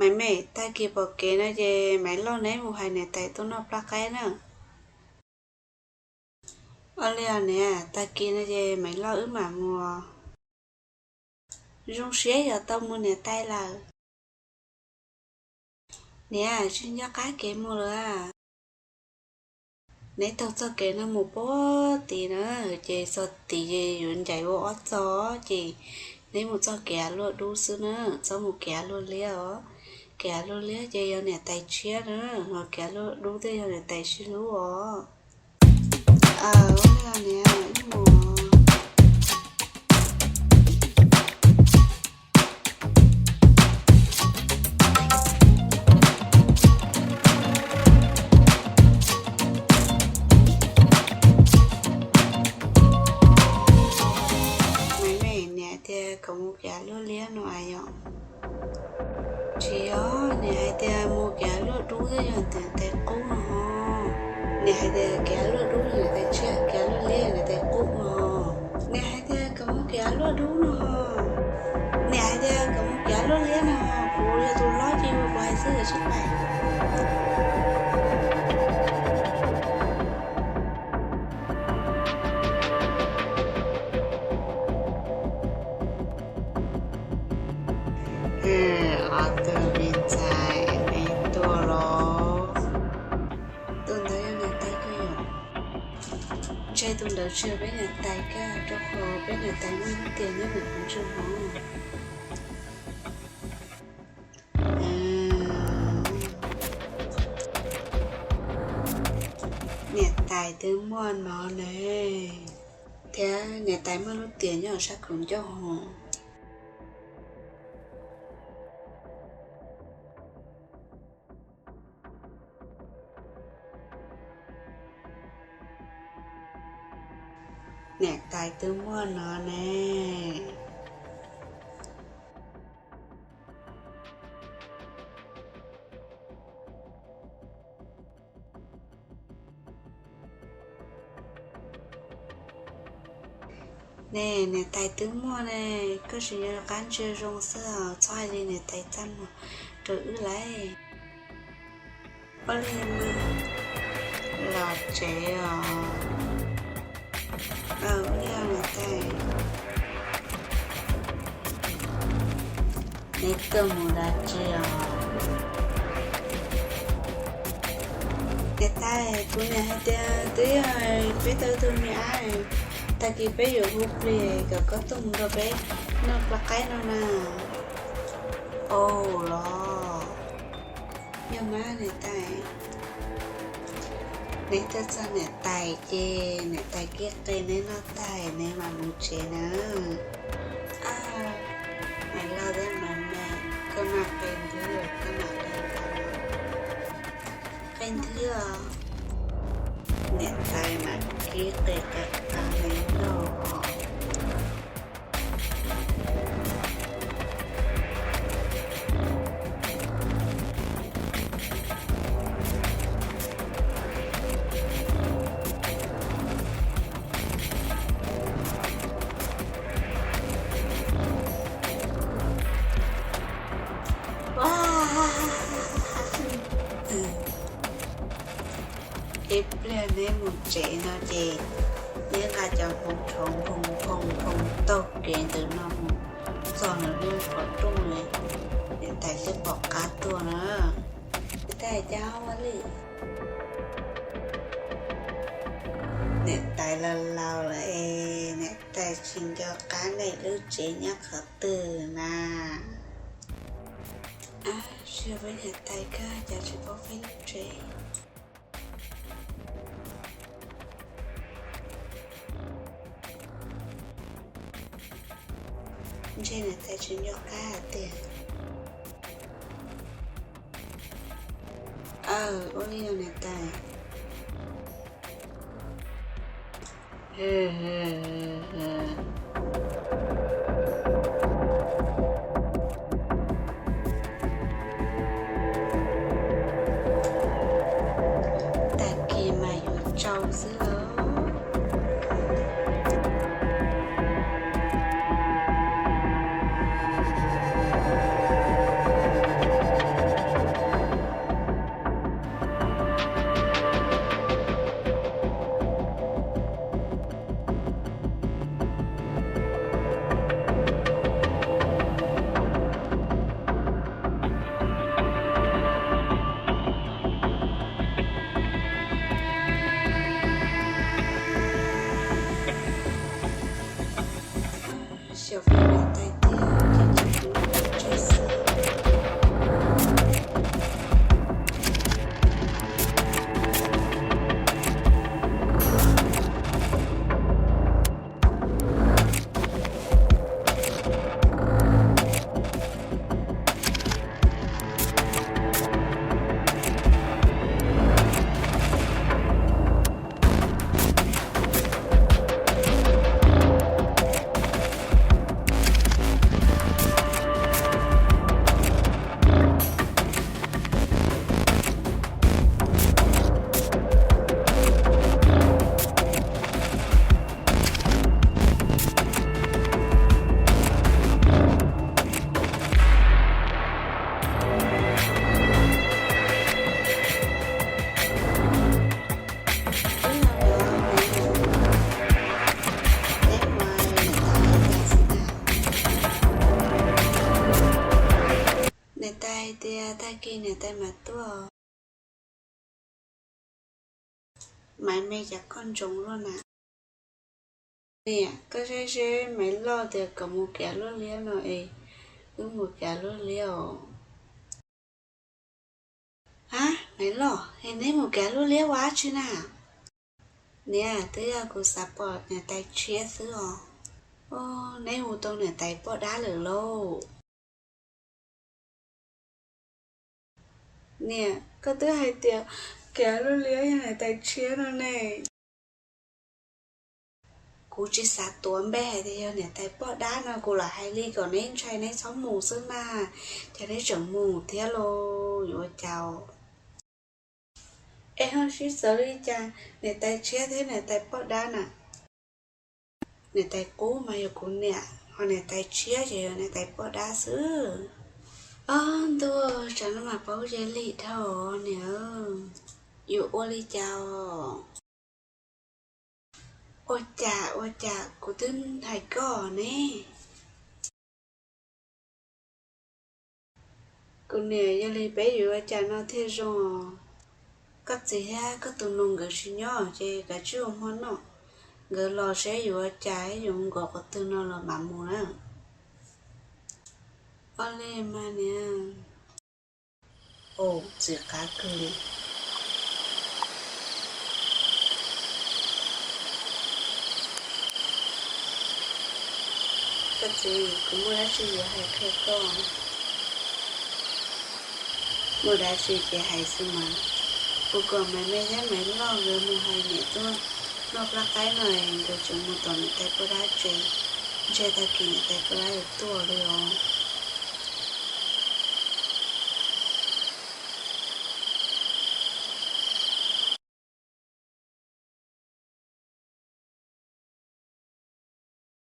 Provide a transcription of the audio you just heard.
Maiv Mem, tag kis pom kev no ces Maiv Lauj neb mus hais niam tais tuaj noj plab qaib na. Ua li os niam, tag kis no ces Maiv Lauj wb mam mus. Zoo siab yog tau mus niam tais lawm. Niam, tsis nco qab kev mus lawm. Neb taug txoj kev no mus puag tim na, ces txog tim ces yuav ncaim ua ob txog, ces neb mus txoj kev av luaj dub xwb na, txhob mus kev av luaj liab os. Kev av luaj liab ces yog niam tais tshiab na, ho kev av luaj dub thiaj yog niam tais sib hlub os. Aw, ua li niam, wb mus. Maiv Mem, niam hais tias kom mus kev av luaj liab no as yom? Tsis yog, niam hais tias mus kev av luaj dub thiaj yog niam tais qub no ho. Niam hais tias kev av luaj dub yog niam tais tshiab, kev av luaj liab yog niam tais qub no. Niam hais tias kom mus kev av luaj dub no ho. Niam hais tias kom mus kev av luaj liab no ho, kuv yog tus hlob ces kuv hais xwb tsis pais. Ob tug me ntxhais, neb tuaj los? Tus ntawd yog niam tais koj yom? Ntshe tus ntawd tsis yog peb niam tais koj, rau qhov peb niam tais muaj lub tiam nyob ntawm qhov ntswg hov. Niam tais twb muaj no ne, thiab niam tais muaj lub tiam nyob sab khaum ncauj hov. Niam tais twb muaj no ne. Ne, niam tais twb muaj ne, koj tsis nco qab ntsia zoo xwb os, txhob hais li niam tais txaj muag rau wb lauj. Ua li mas, los tsev os. Ua li niam tais, neb tuaj mus dab tsi os? Niam tais, kuv niam hais tias twb yog peb tau ib tug me ab, tag kis peb yuav hu plig kom koj tuaj mus nrog peb noj plab qaib no na. Au los, yog mas niam tais. Neb tuaj txog niam tais ces niam tais kib qe neb noj tag neb mam mus tsev na. Maiv Lauj thiab Maiv Mem, koj mam qe nthwv, koj mam qe nthwv. Qe nthwv os. Niam tais mas kib qe qe qe neb noj os. Ib pliag neb mus tsev no ces neb nqa cov hmoov tshauv nphoo nphoo nphoo taug kev ntawm no mus txog ntawm lub qhov rooj, niam tais twb pom qab tuaj na. Niam tais, cas ua li? Niam tais laus laus lawm es niam tais tsis nco qab nej lub tsev nyob qhov twg na. Ab, tsis yog peb niam tais koj, cas tsis paub peb lub tsev. Ntshe niam tais tsis nco qab hais tias. Aw, ua li os niam tais. Tag kis mas yuav tsau xwb lauj. Tag kis niam tais mam tuaj. Maiv me cas koj ntsoov luaj na. Niam, koj saib seb Maiv Loj tias kom mus kav lub liab no es wb mus kav lub liab os. Hab, Maiv Loj, es neb mus kav lub liab ua dab tsi na? Niam, twb yog kuv xav pom niam tais tshiab xwb os. Neb hu tau niam tais poj dab lawm lauj? Niam, koj twb hais tias kav lub liab yog niam tais tshiab no ne. Kuv tsis xav tuav npe hais tias yog niam tais poj dab no, kuv lam hais li kom neb ntshai neb txhob mus xwb mas, cas neb tseem mus thiab lauj, yuav ua cas? Es ho sib txawv li cas niam tais tshiab thiab niam tais poj dab na? Niam tais qub mas yog kuv niam, ho niam tais tshiab ces yog niam tais poj dab xwb. Ob ntuj, tsam no mas paub ze li dhau niam, yuav ua li cas os? Ua cas ua cas kuv twb hais koj ne. Kuv niam, yog li peb yuav ua cas no thiaj zoo? Koj txiv thiab koj tus nus nkawd tsis nyob ces kav tsij ua hmo noj, nkawd los seb yuav ua cas, yuav mus nkaum qhov twg no los mam mus na. Ua li mas niam. Txiv qab kawg li. Koj txiv, kuv muaj dab tsi yuav hais qhia koj. Muaj dab tsi ces hais xwb mas. Kuv kom Maiv Me thiab Maiv Loj nkawd mus hais niam tuaj noj plab qaib no, nkawd tseem mus tom niam tais poj dab tsev, ntshe tag kis niam tais poj dab yuav tuaj li os.